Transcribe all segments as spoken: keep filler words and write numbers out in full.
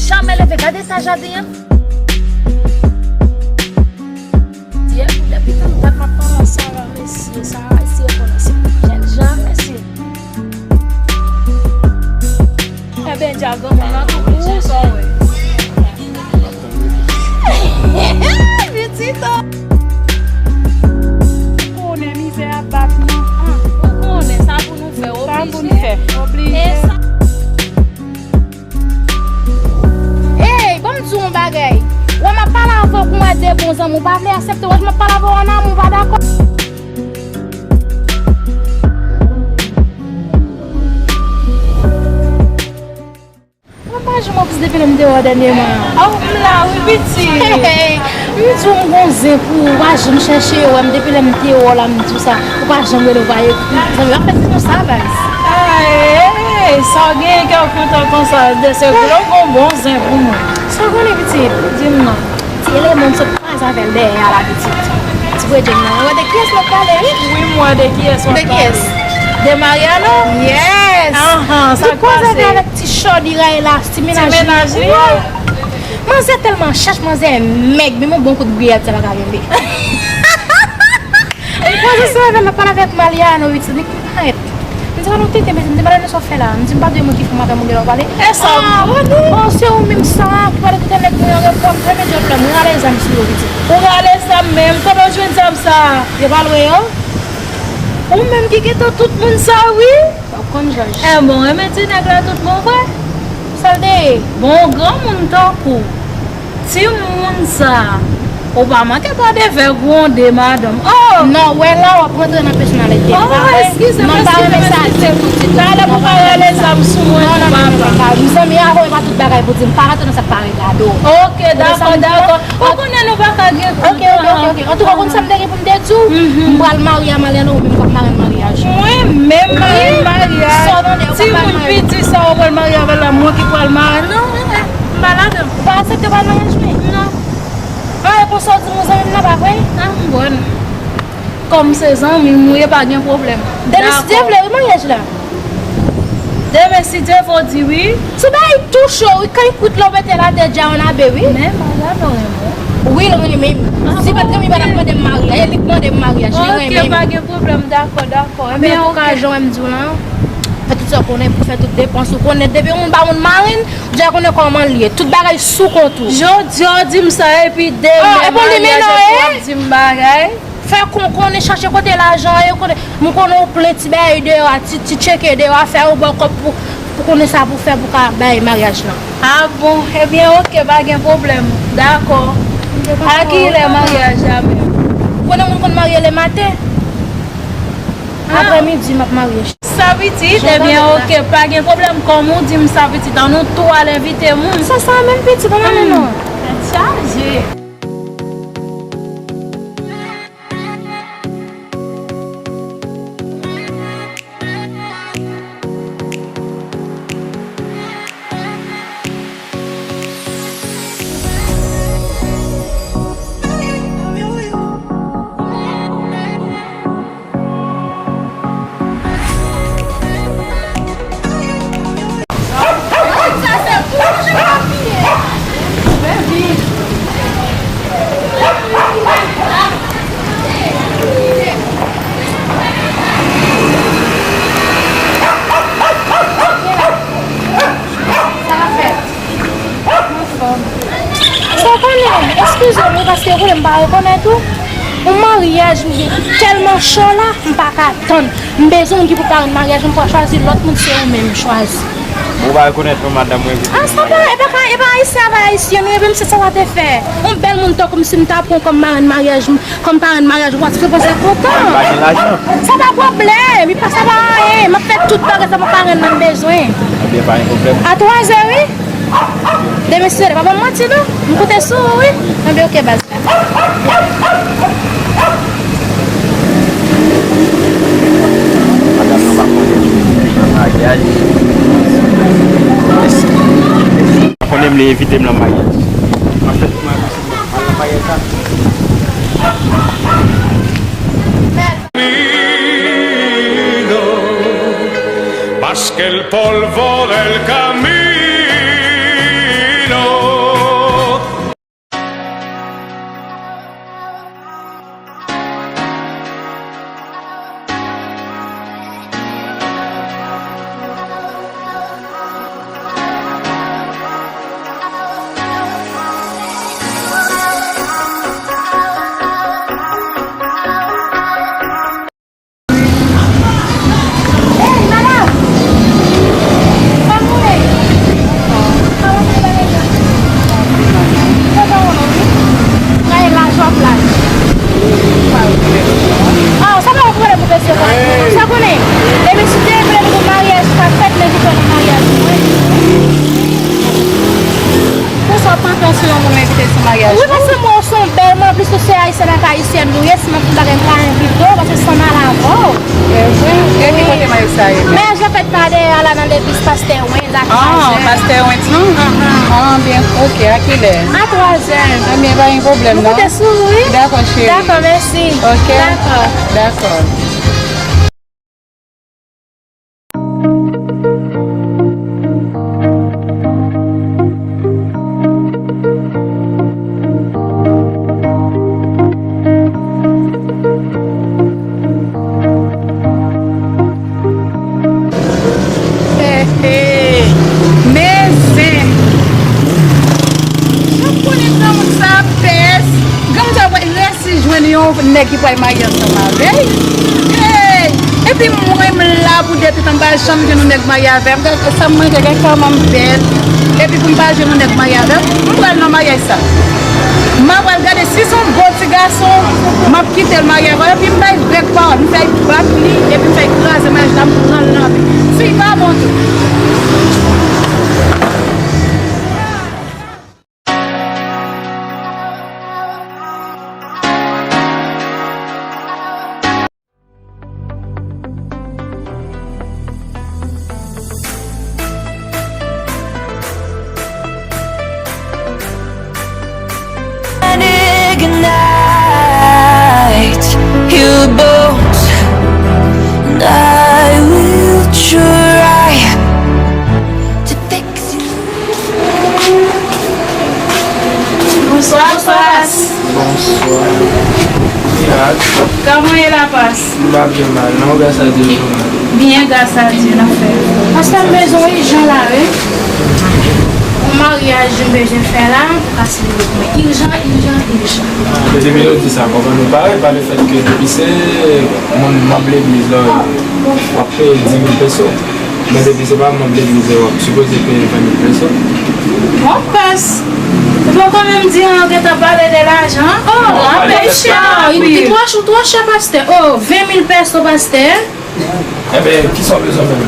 Janm leve, gade eta jaden an. Dye, depi tann dat m ap pale a Sara, mesye, Sara, mesye, bon, mesye, jèn jan, mesye. Ebyen, dja granmoun nan tou kou, sa w wè. Pitit, oh. Ou konnen mizè ap bat nou. Ah, ou konnen sa pou nou fè, oblije. Sa pou nou fè, oblije. E sa. Ey, ban m di w yon bagay. Wè m ap pale avè w pou m wè de bon zanmi, w pa vle aksepte. Wè jan m ap pale avè w an amou, w pa dakò. Mwen pa janm anplis depi lè m te wè w dènyèman. Oh, m la wi, pitit. M di w m gon zen pou ou, w pa janm chèche wè m depi lè m te wè w la, m di w sa, ou pa janm rele, ou pa ekri. Zanmi, w ap fè ti nou sa, baz. Ay, sa w genyen kè w kontan konsa, de se gwo gon bon zen pou mwen. Sa w konnen, pitit? Di m non. Ti eleman m sot kwaze avè l dèyè a la, pitit. Ti bredjenn nan. Ou wè de kiyès m ap pale, wi? Wi, m wè de kiyès w ap pale. De kiyès? De Mariano? Yes! Ahan, sa k pase? Li kwaze avè l avèk ti chòdi ray la, ti mennaj li. Ti mennaj li a? Manzè tèlman chèch, manzè mèg, menm yon bon kout griyad sa pa ka kenbe. Li kwaze sou avè l, l ap pale avèk Mariano, wi, ti nèg parèt. M di, "Ba nou tete, mezanmi, m di, Mariano, sa w fè la?" M di, "M pa dwe moun ki fè m avè moun gen lè w pale." E sa w di? Oh, se ou menm sa, ki pale kote nèg mwen an, reprann, fèmen djòl la, mwen rale zam sou yo, pitit. Ou rale zam menm? Kote w jwenn zam sa? Yo pa lwen yo? Ou menm ki gentan tout moun sa, wi. W ap konn jòj. E bon, renmen ti nèg la tout bon vre? Sa l te ye? Bon, granmoun tankou timoun sa, ou pa manke tande vè gwonde madanm. Oh! Non, wè la w ap rantre nan pèsonalite. Oh, eskize m, eskize m, eskize m. Talè pou pa rale zam sou mwen tou, papa. Non, non, non, non, non. M zanmi avè w, e pa tout bagay pou di m. Pa rantre nan sa k pa regade w. Ok, dakò, dakò. Ou konnen nou pa ka gen kontan. Ok, ok, ok, ok. Antouka, ou konn sa m te gen pou m te di w? M pral marye a Mariano, ou menm k ap marenn maryaj. Mwen menm marenn maryaj? Timoun piti sa w pral marye avè l la, mwen ki pral marenn? Non, eh, eh, m pa ladan. Ou pa aksepte pral maryaj mwen? Non. Ah, e konsa w di m ou zanmi m nan, pa vre? Ah, m bòn. Kòm se zanmi m ou ye, pa gen pwoblèm. Demen, si Dye vle, wi, maryaj la. Demen, si Dye vle, w di wi. Ti bagay tou cho, wi, kankou kout la w mete l atè dja ann abe, wi. Men Mariano renmen w. Wi, l renmen m. Si l pa t renmen m, li pa t ap mande m maryaj. E li k mande m maryaj, li renmen m. Ok, pa gen pwoblèm, dakò, dakò. Ebyen, antouka, jan w wè m di w lan, fè tout sa w konnen pou fè tout depans ou konnen. Depi yon moun ba moun marenn, ou dja konnen kòman l ye. Tout bagay sou kont ou. Jodi a w di m sa, epi demen maryaj, epi w ap di m bagay. Fè kon konnen, chache kote lajan an ye, kote m konnen ou plen ti bagay deyò a, ti, ti tcheke deyò a, fè ou ba w kòb pou, pou konnen sa pou fè pou ka bay maryaj lan. Ah bon, ebyen ok, pa gen pwoblèm. Dakò. A kilè maryaj la menm? Ou konnen moun konn marye lematen? Aprè midi m ap marye. Sa pitit, ebyen ok, pa gen pwoblèm, kòm ou di m sa pitit, ann nou tou al envite moun. Se sa menm pitit, ann ale non. Tèt chaje. Sa k ap fèt? Anfòm. Sa w konnen, eskize m wi, paske w konnen m pa rekonèt ou. Yon maryaj m gen ki tèlman cho la, m pa ka tann. M bezwen moun ki pou parenn maryaj, m pa chwazi lòt moun, se ou menm m chwazi. Bon, ou pa rekonèt non madanm mwen. Ah, sa pa, e pa ka, e pa ayisyen avè ayisyen nou ye, menm si sa w te fè. Yon bèl moun tankou m, si m ta pran w kòm marenn maryaj m, kòm parenn maryaj, ou pa t sipoze kontan. Pa gen lajan. Sa pa pwoblèm, li pa, sa pa anyen. M ap fè tout bagay sa pou parenn nan bezwen. Ebyen, pa gen pwoblèm. A twazè, wi. Demen, si Dye vle, pa ban m manti, non. M konte sou ou, wi. Ebyen, ok, baz. Madanm nan pa konnen m nan maryaj. Èske, èske pa konnen m, li envite m nan maryaj. M ap fè tout mwen posib. Paske el polvo del camino Ayisyèn nou ye, si m ap bagay m ka envite w, paske se yon mal avè w. E vre? E ki kote maryaj sa ye? Maryaj la fèt pa dèyè a la nan legliz pastè Wens a twa zè. Ah, pastè Wens lan? Anhan. Ah, byen, ok, a kilè? A twa zè. Ebyen, pa gen pwoblèm, non. Nou koute sou ou, wi. Dakò, cheri. Dakò, mèsi. Ok. Dakò. Dakò. Hey, hey. Men zen. Jan m konnen granmoun sa pès. Granmoun sa wè rès. Si jwenn yon nèg ki pral marye ansanm avè l. Hey! Epi mwen, m la pou depi tan, m pa janm jwenn yon nèg marye avè m. Gad sa m manje, gad kòman m bèl. Epi pou m pa jwenn yon nèg marye avè m, m pral nan maryaj sa. M a pral gade si se yon bon ti gason, m ap kite l marye avè l. Epi m bay vèk pawòl, m fè l bat li, epi m fè l kraze maryaj la, m pran l nan men. Si l pa bon tou. Ignite your bones, and I will try to fix you. Bonswa, Pas. Bonswa. Kòman ye, Lapas? M pa pi mal, non, gras a Dye, m pi mal. Byen, gras a Dye, n ap fè. Pastè, m bezwen w ijan la, wi. Yon maryaj m bezwen fè la, pou ka selebre pou mwen. Ijan, ijan, ijan. Depi nou di sa, konprann nou parèy, pa lefèt ke depi se moun manm legliz la, w ap peye dis mil peso. Men depi se pa manm legliz yo, w ap sipoze peye ven mil peso. Bon, Pas. Ou poko menm di anyen, w gentan pale de lajan. Oh, anpil chè. Li twò chè, twò chè, pastè. Oh, ven mil peso, pastè. Enben, kisa w bezwen menm?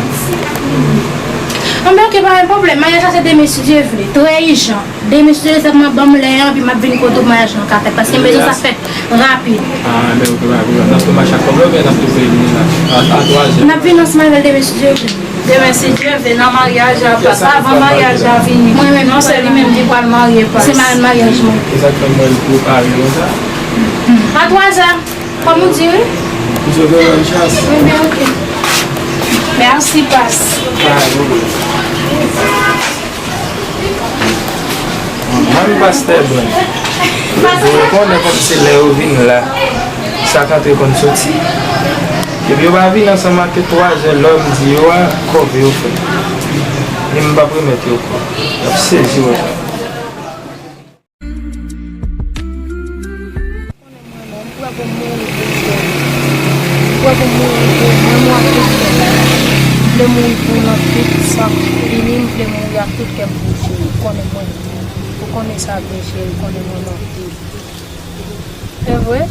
Enben, ok, pa gen pwoblèm. Maryaj la se demen, si Dye vle. Trè ijan. Demen, si Dye vle, sèlman ban m lè an, epi m ap vin kote w pou maryaj lan ka fèt. Paske m bezwen sa fèt rapid. Ah, enben, ok, pa gen pwoblèm. N ap tou mache ak kòb la, oubyen n ap tou peye li la? A, a twa zè. N ap vin ansanm avè l demen, si Dye vle. Demen, si Dye vle, nan maryaj la, Pas, avan maryaj la vini. Mwen menm, non, se li menm ki pral marye, Pas. Se marenn maryaj mwen. E sa k fè m wè l prepare konsa? A twa zè. Kòm ou di, wi. M sot nan chas. Ebyen, ok. Mèsi, Pas. Pa gen pwoblèm. Manmi pastè Brun. Ou konnen kòm se lè yo vin la, sa k antre konn soti. Epi yo pa vin ansanm ak twa zè lè m di yo a, kòve yo fè. Ni m p ap remèt yo kò. Y ap sezi wè sa. Konnen m renmen w, m prè pou m mouri pou ou, frè m. M prè pou m mouri pou ou, m renmen w ak tout kè m. M vle mouri pou ou nan tout sa k vini, m vle mouri ak tout kè m pou ou, cheri. Ou konnen m renmen w. Ou konnen sa byen, cheri, ou konnen m renmen w anpil. Se vre?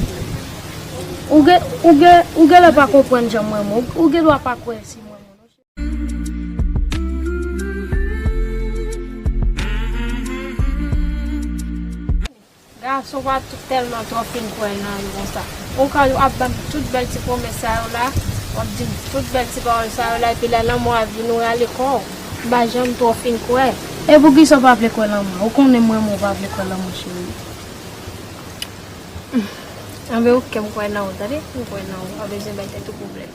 Ou gen, ou gen, ou genlè pa konprann jan m renmen w. Ou, ou gen dwa pa kwè si m renmen w, non, cheri. Gason pa t-, tèlman twò fin kwè nan yo konsa. Ou ka ap ban m tout bèl ti pwomès sa yo la, w ap di m tout bèl ti pawòl sa yo la, epi lè lanmò a vini, ou rale kò w. M pa janm twò fin kwè. E poukisa w pa vle kwè lanmò? Ou konnen mwen, mwen pa vle kwè lanmò, cheri. Anben, oke, m kwè nan ou, tande? M kwè nan ou. Pa bezwen bay tèt ou pwoblèm.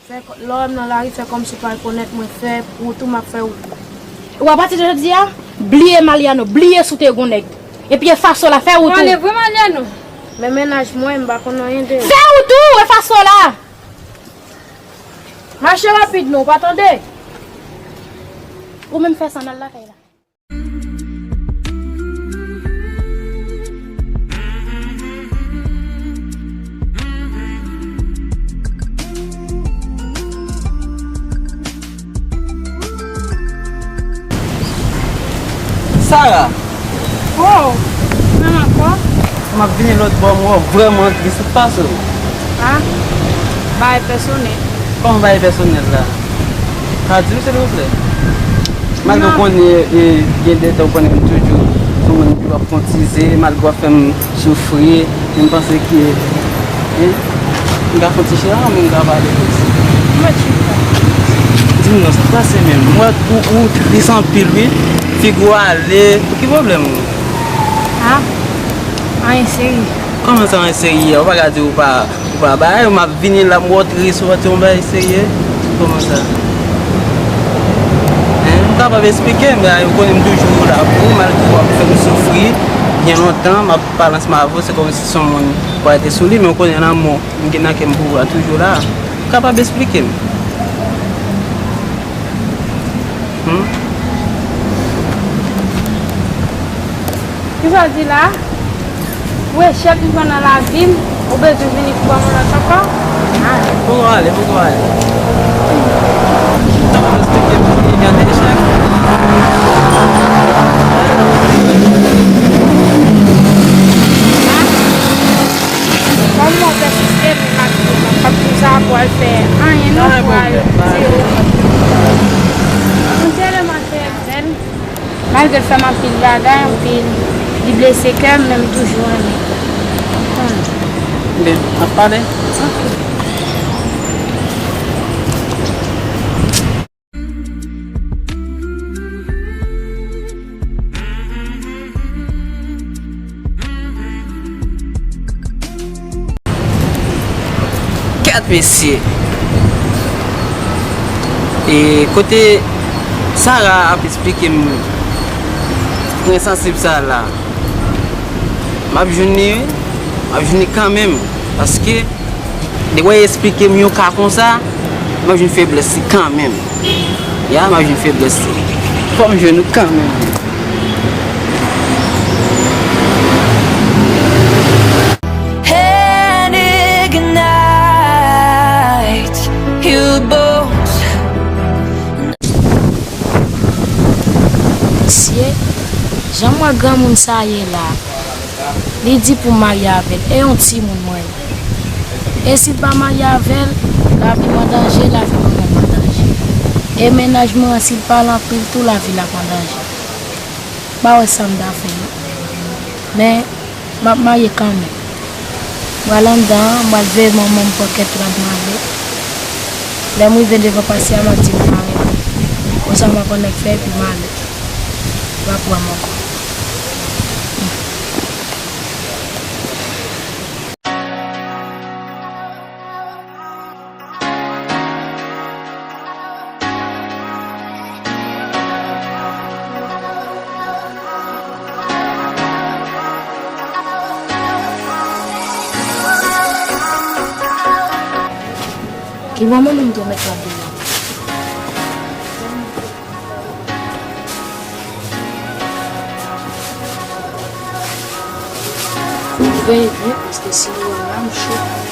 Fè kò-, lè w wè m nan lari, fè kòmsi w pa rekonèt mwen, fè pou ou tou, m ap fè ou tou. Ou a pati de jodi a, bliye Maliano, bliye si w te gon nèg. Epi e fason la, fè ou tou. Ou ale vre, Maliano? Men mennaj mwen, m pa konn anyen de li. Fè ou tou, e fason la! Mache rapid non, ou pa tande? Ou menm fè sa, n al lakay la. Sara! Oh, menm ankò? M ap vini lòt bò, m wè w vrèman tris, ou pase w. Ah. Bagay pèsonèl. Kòman bagay pèsonèl la? Ka di m silvouplè? Malgre w konnen, e, gen de tan w konnen m toujou sou moun ki w ap kontize, malgre w ap fè m soufri, men m panse ke, en, m ka fè yon ti chita, men m ka pale konsa. Di m non, sa k pase menm? M wè ou, ou tris anpil wi. Figi w ale. Ki pwoblèm ou? Ah, anyen serye. Kòman sa anyen serye? Ou pa ka di ou pa Ou pa bay, m ap vini la, m wè w tris, ou pa di yon bagay serye. Kòman sa? Hein? M kapab esplike, men ou konnen m toujou la pou ou, malgre w ap fè m soufri byen lontan, m ap pale ansanm avè w, se kòmsi se yon moun pa rete sou li, men ou konnen lanmou m gen nan kè m pou ou a toujou la. Ou kapab esplike m? Hmm? Kisa w di la? Ou echèk m pran nan lavi m, ou bezwen vini pou ban m yon lòt ankò? Ale. Poko ale, poko ale. Ou ta pral respekte m pou li gade echèk. Kòman w pèsiste pou m ap di w, m ap di w sa pou al fè anyen non, pou al di w. Mwen tèlman chè bèl. Malgre l fè m anpil bagay, anpil, li blese kè m, men m toujou renmen l. Konprann? Ben, n ap pale. Ok. Kèt mesye. E kote Sara ap esplike m pwen sansib sa la, m ap jwenn li wi. M ap jwenn li kanmenm. Paske depi w esplike m yon ka konsa, m ap jwenn feblès li kanmenm. Ya, m ap jwenn feblès li. Fò m jwenn ou kanmenm. And ignite your bones. Mesye, jan m wè granmoun sa ye la, li di pou m marye avè l, e yon timoun mwen ye. E si l pa marye avè l, lavi m an danje, lavi manman m an danje. E mennaj mwen an, si l pale anpil tou, lavi l ap an danje. M pa wè sa m ta fè non. Men, m ap marye kanmenm. M pral anndan an, m pral veye manman m pran kèt l ap mare. Lè m rive devan pastè a, m ap di l m pa renmen. Konsa m ap annik fè epi m ale. M pa pran m ankò. Ki moman moun tou met la devan? Veye byen, paske si nou wè la, m cho.